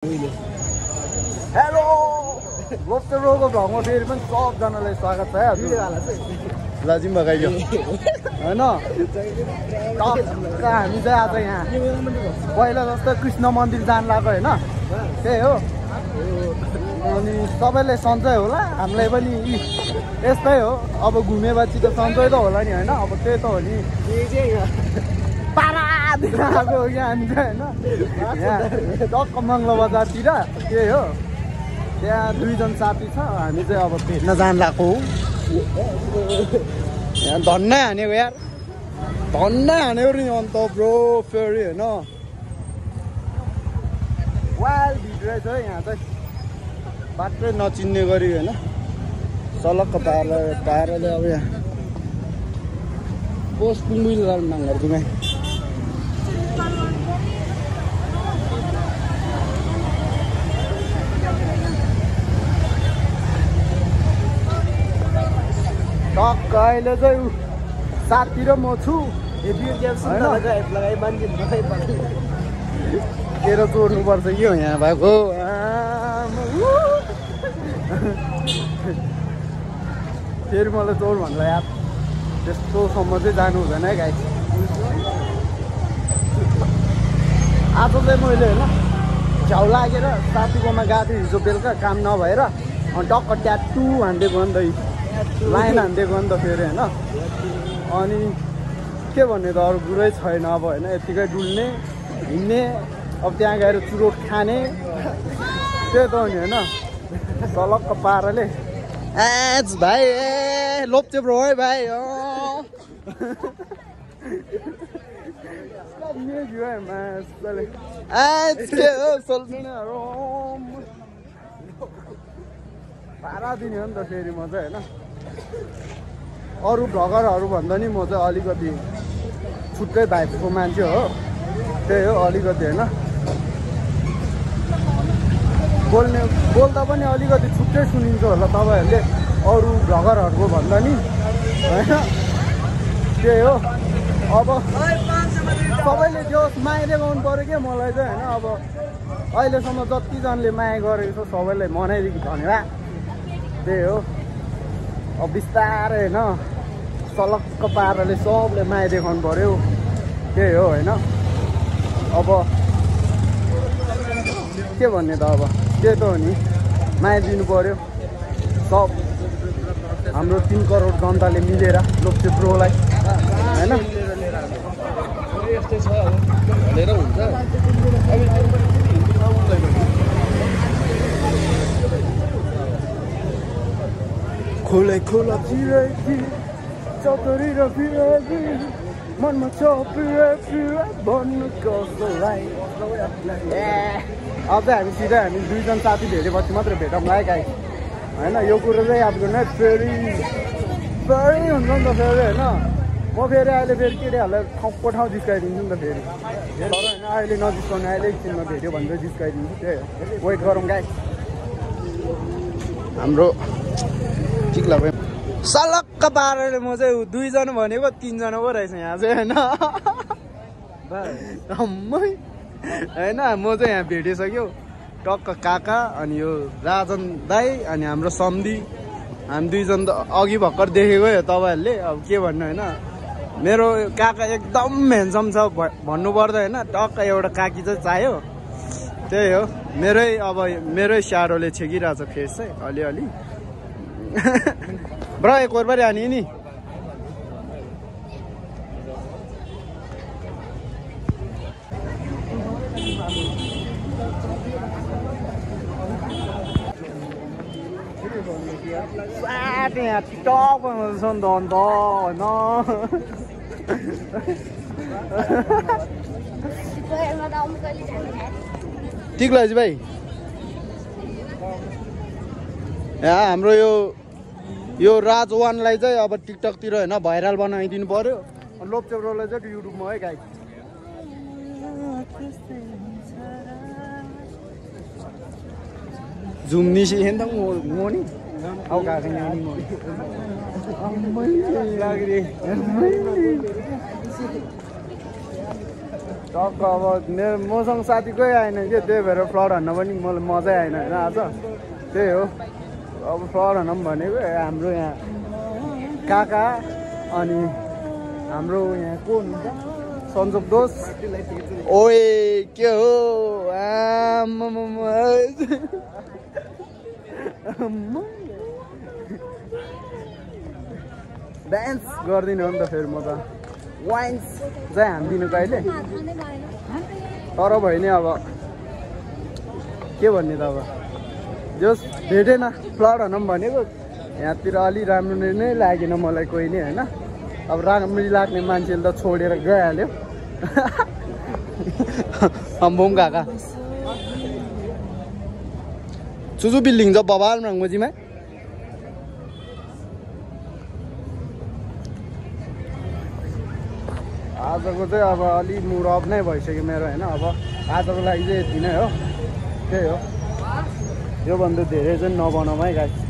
hello लोप्चे रोगको भ्लगमा फेरि पनि सबजनालाई स्वागत छ है लाजिम भगाइयो हैन हामी चाहिँ आज यहाँ पहिला जस्तो कृष्ण मन्दिर जान लाग्यो हैन त्यही हो अनि सबैले सन्चै होला हामीलाई पनि यस्तै हो अब घुमेपछि त सन्चै त होला नि हैन अब त्यही त हो नि पारा दिएको यहाँ हामी चाहिँ हैन टक्क मङ्गल बजारतिर त्यही हो त्यहाँ दुईजना साथी छ हामी चाहिँ अब भेट्न जान लाग्यो यहाँ धन्नै हानेको यार धन्नै हानेको नि अन्त ब्रो फेरि होइन वाइल्ड भिड रहेछ है यहाँ चाहिँ बाटै नचिन्ने गरी होइन सलक्क पाराले अब यहाँ पोस्ट पुङ्गुल मागहरू तुम्हें टक्क अहिले चाहिँ साथी र म छु तेरो चोर्नुपर्छ कि हो यहाँ भएको फेरि मलाई चोर भन्दा याद त्यस्तोसम्म चाहिँ जानु हुँदैन है गाई आज चाहिँ मैले होइन झ्याउ लागेर साथीकोमा गएको थिएँ हिजो बेलुका काम नभएर अनि टक्क ट्याटु हानिदिएको नि त लाइन हानिदिएको नि त फेरि होइन अनि के भन्ने त अरू कुरै छैन अब होइन यत्तिकै डुल्ने हिँड्ने अब त्यहाँ गएर चुरोट खाने त्यही त हो नि होइन तलक्क पाराले एच भाइ ए लोप्चे ब्रो है भाइ पारा दिने हो नि त फेरि म चाहिँ होइन अरू भ्लगरहरू भन्दा नि म चाहिँ अलिकति छुट्टै भाइबको मान्छे हो त्यही हो अलिकति होइन बोल्दा पनि अलिकति छुट्टै सुनिन्छ होला तपाईँहरूले अरू भ्लगरहरूको भन्दा नि होइन त्यही हो अब सबैले त्यो माया देखाउनु पऱ्यो क्या मलाई चाहिँ होइन अब अहिलेसम्म जतिजनाले माया गरेको छ सबैलाई मनाइदिएको धन्यवाद त्यही हो अब बिस्तारै होइन सलक्क पाराले सबले माया देखाउनु पऱ्यो त्यही हो होइन अब के भन्ने त अब त्यही त हो नि माया दिनु पऱ्यो सब हाम्रो 3 करोड जनताले मिलेर लोप्चे ब्रोलाई होइन खोलै खोला फिरेकी चौतरी र फिरेकी मनमा चौपिरे भन्नु कसलाई अब चाहिँ हामी सिधै हामी दुईजना साथी भेटेपछि मात्रै भेटौँ है गाई होइन यो कुरो चाहिँ याद गर्नु फेरि हुन्छ नि त फेरि होइन म फेरि अहिले फेरि केटाहरूलाई ठाउँको ठाउँ जिस्काइदिन्छु नि त फेरि तर होइन अहिले नजिस्काउने अहिले एकछिनमा भेट्यो भने चाहिँ जिस्काइदिन्छु त्यही वेट गरौँ गाई हाम्रो ठिक लाग्यो सलक्क पारेर म चाहिँ 2 जना भनेको 3 जना पो रहेछ यहाँ चाहिँ होइन होइन म चाहिँ यहाँ भेटिसक्यो टक्क काका अनि यो राजन दाई अनि हाम्रो सम्धी हामी 2 जना त अघि भर्खर देखेको हो तपाईँहरूले अब के भन्नु होइन मेरो काका एकदम ह्यान्डसम छ भन्नु पर्दा होइन टक्क एउटा काकी चाहिँ चाहियो त्यही हो मेरै स्यारोले छेकिरहेछ फेस चाहिँ अलिअलि ब्रो एक और बार आनी नहीं टॉप ठीक लाग्छ भाइ यहाँ हाम्रो यो राज वानलाई चाहिँ अब टिकटकतिर होइन भाइरल बनाइदिनु पर्यो लोप्चे ब्रोलाई चाहिँ युट्युबमा है गाई जुम निसी हेर्दा म नि आउ गएको नि टक्क अब मेरो मसँग साथी कोही आएन कि त्यही भएर फ्लड हान्न पनि मलाई मजै आएन होइन आज त्यही हो अब फ्लड हान्न पनि भनेको हाम्रो यहाँ काका अनि हाम्रो यहाँ को हुनुहुन्छ सन्जोग दोष ओए के हो डान्स गरिदिनु हो नि त फेरि म त वाइन्स चाहिँ हान्दिनँ कहिले तर भयो नि अब के भन्ने त अब जस भेटेन फ्लड हान्न पनि भनेको यहाँतिर अलि राम्रो नै लागेन मलाई कोही नै होइन अब राम्ररी लाग्ने मान्छेले त छोडेर गइहाल्यो अम्बोङ काका चुचु बिल्डिङ छ बबाल रङ्गोजीमा आजको चाहिँ अब अलि मुड अफ नै भइसक्यो मेरो होइन अब आजको लागि चाहिँ यति नै हो त्यही हो योभन्दा धेरै चाहिँ नबनाउँ है गाइस